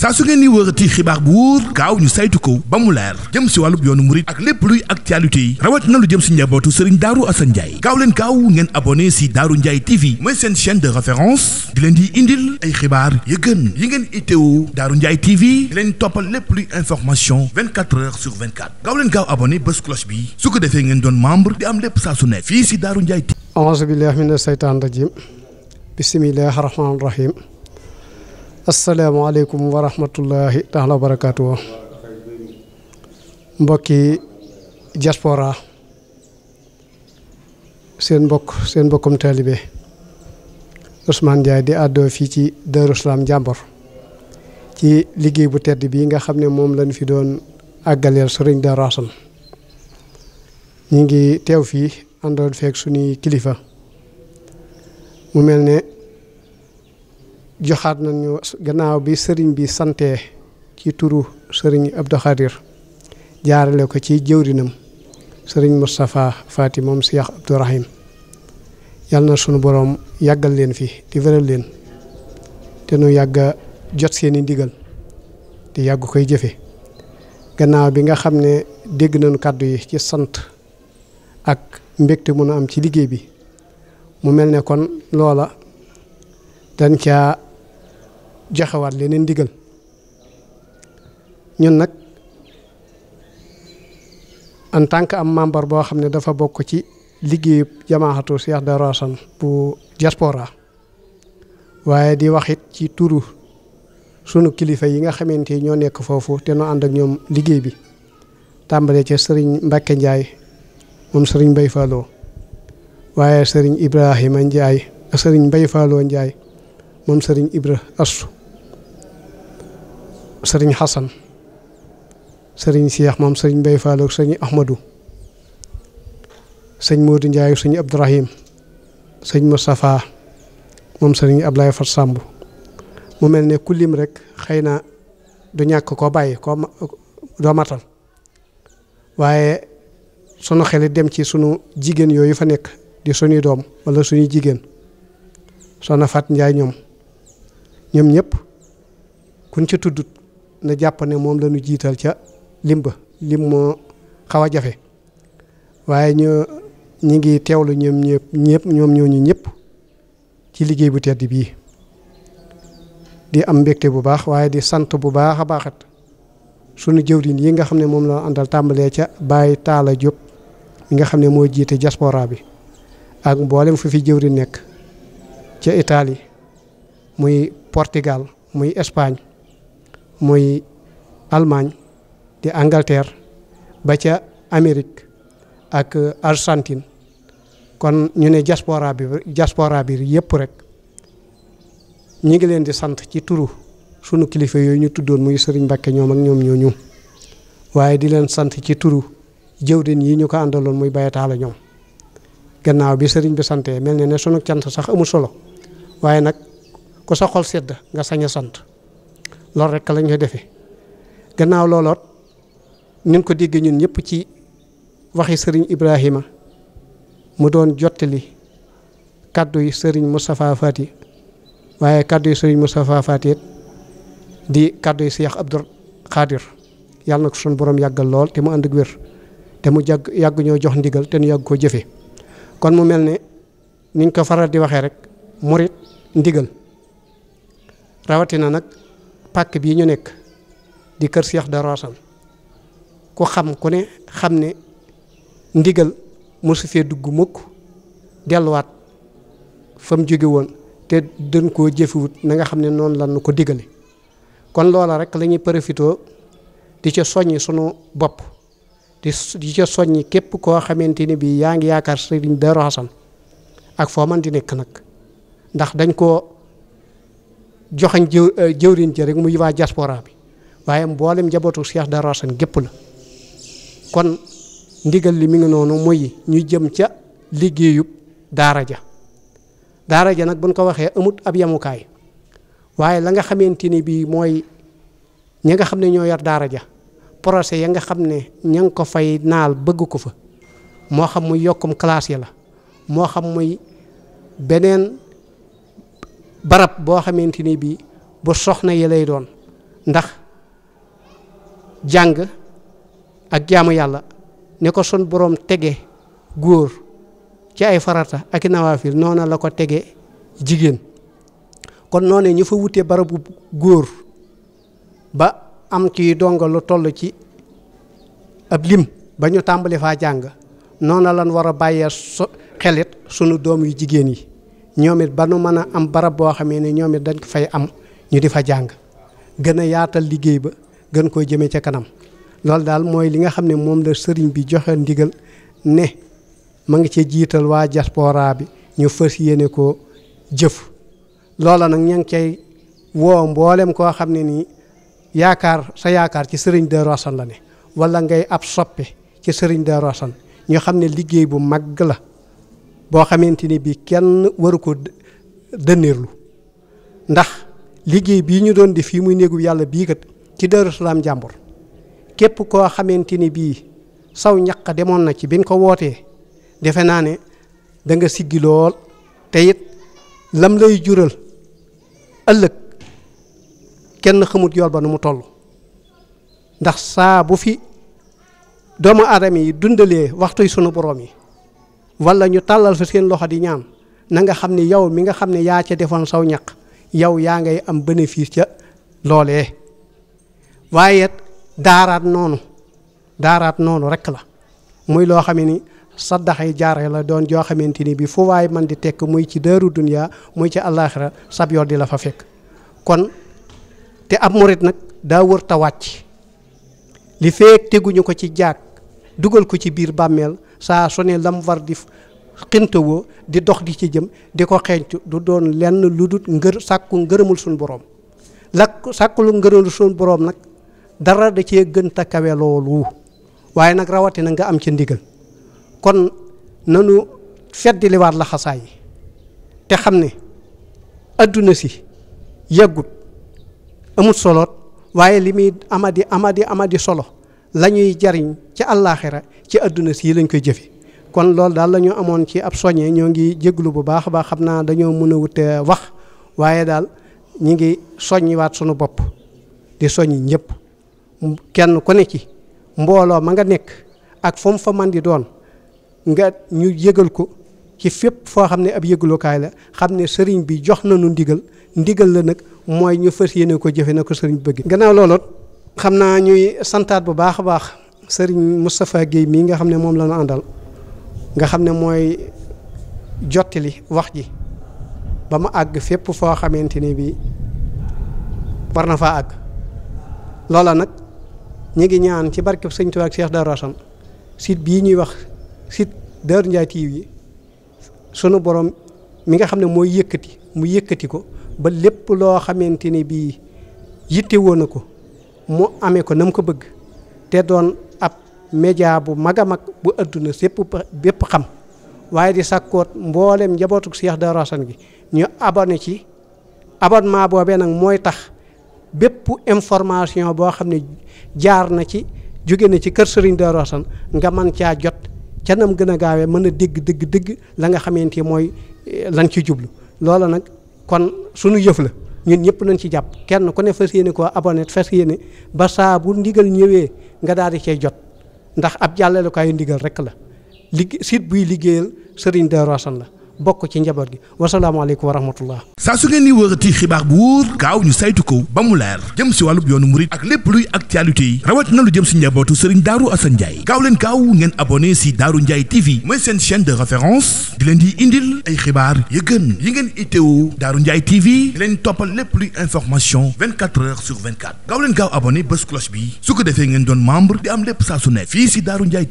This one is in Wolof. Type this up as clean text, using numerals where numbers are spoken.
saa su ngeen ni wërati xibaar bu wóor gaaw ñu saytu ko ba mu leer jëm si wàllub yoonu murit ak lépp luy actualité yi rawat na lu jëm si njabootu Serigne Darou Assane Ndiaye gaaw leen gaaw ngeen abonné si Darou Ndiaye TV mooy seen chaîne de référence di leen di indil ay xibaar yu gën yi ngeen itteewu Darou Ndiaye TV di leen toppal lépp luy information 24 heures sur 24 gaaw leen gaaw abonné bés cloche bi su ko defee ngeen doon membre di am lépp saa su ne fii si Darou Ndiaye TV. A'uuzu billahi mina shaytaani rajim bismillahi rahmaani rahim asalaamaaleykum wa rahmatullahi taala wa barakaatu. Mbokki diaspora seen mbokkum taalibe Ousmane Ndiaye di àddoo fii ci Darou Salam Njàmbur ci liggéey bu tedd bii nga xam ne moom lañ fi doon àggaleel Sëriñ Darou Assane ñu ngi teew fii àndoon feek suñuy kilifa mu mel ne joxaat nañu gannaaw bi sëriñ bi santee ci turu sëriñ Abdou Khadir jaarale ko ci jëwrinam sëriñ Moustapha Fati moom Cheikh Abdou Rahim yàlla na sunu boroom yàggal leen fi di wéral leen te nu yàgga jot seeni ndigal te yàgg koy jëfe gannaaw bi nga xam ne dégg nañu kàddu yi ci sant ak mbégte mun a am ci liggéey bi mu mel ne kon loola dañ caa joxewaat leneen ndigal ñun nag en tant que am membre boo xam ne dafa bokk ci liggéeyu jamaahatu Cheikh Darou Assane bu diaspora waaye di wax it ci turu sunu kilifa yi nga xamante ñoo nekk foofu te noo ànd ak ñoom liggéey bi tàmbalee ca sëriñ Mbacke Ndiaye moom sëriñ Mbaye Fallo waaye sëriñ Ibrahima Ndiaye sëriñ Mbaye Fallo Ndiaye moom sëriñ Ibra Assu sëriñ Xasan sëriñ Cheikh moom sëriñ Mbaye Fallo sëriñ Ahmadou sëñ Modou Ndiaye sëriñ Abdourahim sëñ Moustapha moom sëriñ Ablaye Fat Samb mu mel ne ku lim rek xëy na du ñàkk koo bàyyi koo doo matal waaye sunu xel dem ci sunu jigéen yooyu fa nekk di suñuy doom wala suñuy jigéen Soxna Fat Ndiaye ñoom ñëpp kuñ ci tuddut na jàpp ne moom la ñu jiital ca lim moo xaw a jafe waaye ñi ngi teewlu ñooñu ñëpp ci liggéey bu tedd bii di am mbégte bu baax waaye di sant bu baax a baaxat sunu jëwriñ yi nga xam ne moom la àndal tàmbalee ca Baye Talla Diop mi nga xam ne moo jiite diaspora bi ak mboolem fu fi jëwriñ nekk ca Italie muy Portugal muy Espagne muy Allemagne di Angleterre ba ca Amérique ak Argentine kon ñu ne diaspora bi yëpp rek ñi ngi leen di sant ci turu sunu kilifa yooyu ñu tuddoon muy Serigne Mbacke ñoom ak ñoom ñooñu waaye di leen sant ci turu jëwriñ yi ñu ko àndaloon muy Baye Talla ñoom gannaaw bi Serigne bi santee mel ne sunu cant sax amul solo waaye nag ku sa xol sedd nga sañ a sant loolu rek lañ koy defee gannaaw looloot nin ko déggee ñun ñëpp ci waxi Serigne Ibrahima mu doon jottali kaddu yi Serigne Moustapha Fati waaye kaddu yi Serigne Moustapha Fati di kaddu yi Cheikh Abdou Khadir yàlla na ko sunu borom yàggal lool te mu ànd ak wér te mu yàgg ñoo jox ndigal te nu yàgg koo jëfee kon mu mel ne niñ ko faral di waxee rek murit ndigal rawatina nag pàkk bii ñu nekk di kër Cheikh Darou Assane ku ne xam ne ndigal mosu fee dugg mukk delluwaat fa mu jóge woon te dën koo jëfiwut na nga xam ne noonu lan ko digale kon loola rek la ñuy profitoo di ca soññi sunu bopp di ca soññi képp koo xamante ni bii yaa ngi yaakaar Sëriñ Darou Assane ak foo man di nekk nag ndax dañ koo joxañ jëwriñ ci rek muy waa diaspora bi waaye mboolem njabootu Cheikh Darou Assane gépp la kon ndigal li mi ngi noonu mooy ñu jëm ca liggéeyub daara ja nag buñ ko waxee amut ab yamukaay waaye la nga xamante ni bii mooy ñi nga xam ne ñoo yor daara ja projet ya nga xam ne ña ngi ko fay naal bëgg ko fa moo xam muy yokkum classe ya la moo xam muy beneen barab boo xamante ni bii bu soxna yi lay doon ndax jàng ak jaamu yàlla ne ko sun borom tege góor ci ay farata ak i nawaafil noona la ko tege jigéen kon noonu ñu fa wutee barabu góor ba am ci donga lu toll ci ab lim ba ñu tàmbali faa jàng noona lan war a bàyyee xelit sunu doom yu jigéen yi ñoom it ba nu mën a am barab boo xamee ne ñoom it dañ ko fay am ñu di fa jàng gën a yaatal liggéey ba gën koy jëmee ca kanam loolu daal mooy li nga xam ne moom la sëriñ bi joxe ndigal ne ma ngi ci jiital waa diaspora bi ñu fas yéene koo jëf loola nag ña ngi cay woo mboolem koo xam ne nii sa yaakaar ci sëriñ Darou Assane la ne wala ngay ab soppe ci sëriñ Darou Assane ñu xam ne liggéey bu mag la boo xamante ni bii kenn waru ko dënneerlu ndax liggéey bii ñu doon def fii muy néegu yàlla bii kat ci Darou Salaam jàmbur képp koo xamante ni bii saw ñaq demoon na ci biñ ko wootee defe naa ne da nga siggi lool te it lam lay jural ëllëg kenn xamut yool ba nu mu toll ndax saa bu fi doomu aadama yi dundalee waxtuy sunu borom yi wala ñu tàllal fa seen loxo di ñaan na nga xam ne yow mi nga xam ne yaa ca defoon saw ñaq yow yaa ngay am bénéfice ca loolee waaye daaraat noonu rek la muy loo xam ni saddaxay jaare la doon joo xamante ni bi fu waay man di tekk muy ci daaru dunya muy ci àllaaxira sab yoon di la fa fekk kon te ab murit nag daa wër ta wàcc li feek teguñu ko ci jaag dugal ko ci biir bàmmeel saa su ne lam war di xintawoo di dox di ci jëm di ko xeeñtu du doon lenn lu dul sàkku ngërëmul suñu boroom sàkkulu ngërëmul suñu boroom nag dara da cee gën ta kawe loolu waaye nag rawatina nga am ci ndigal kon nanu feddiliwaat la xasaay yi te xam ne adduna si yàggut amut soloot waaye li muy amadi solo la ñuy jariñ ci àllaaxira ci adduna si lañ koy jëfe kon loolu daal la ñu amoon ci ab soññe ñoo ngi jéglu bu baax a baax xam naa dañoo mën a wute wax waaye daal ñi ngi soññiwaat sunu bopp di soññi ñëpp kenn ku ne ci mbooloo ma nga nekk ak fu mu fa man di doon nga ñu yëgal ko ci fépp foo xam ne ab yëgalukaay la xam ne sëriñ bi jox nañu ndigal la nag mooy ñu fas yéene ko jëfe na ko sëriñ bëgg gannaaw loolu xam naa ñuy santaat bu baax a baax sëriñ Moustapha Guèye mii nga xam ne moom la ñu àndal nga xam ne mooy jottali wax ji ba mu àgg fépp foo xamante ni bii war na faa àgg loola nag ñu ngi ñaan ci barkeb sëñ Tuubaa ak Cheikh Darou Assane site bii ñuy wax site Darou Ndiaye TV sunu borom mi nga xam ne mooy mu yëkkati ko ba lépp loo xamante ni bii yitte woon na ko mu amee ko na mu ko bëgg te doon ab média bu mag a mag bu adduna sépp bépp xam waaye di sàkkoot mboolem njabootu Cheikh Darou Assane gi ñu abonné ci abonnement boobee nag mooy tax bépp information boo xam ne jaar na ci jóge na ci kër Serigne Darou Assane nga mën caa jot ca nam gën a gaawee mën a dégg la nga xamante mooy lan ci jublu loola nag kon sunu yëf la ñun ñëpp nañ ci jàpp kenn ku ne fas yéene koo abonné fas yéene ba saa bu ndigal ñëwee nga daal di cay jot ndax ab jàllalukaayu ndigal rek la site buy liggéeyal Serigne Darou Assane la bokk ci njaboot gi wasalaamaaleykum wa rahmatullah. saa su ngeen di wërati xibaar bu wóor gaaw ñu saytu ko ba mu leer jëm si wàllub yoonu murit ak lépp luy actualité yi rawatina lu jëm si njabootu Serigne Darou Assane Ndiaye gaaw leen gaaw ngeen abonné si Darou Ndiaye TV mooy seen chaîne de référence di leen di indil ay xibaar yu gën yi ngeen itteewu Darou Ndiaye TV di leen toppal lépp luy information 24 heures sur 24 gaaw leen gaaw abonné bés cloche bi su ko defee ngeen doon membre di am lépp saa su nekk fii si Darou Ndiaye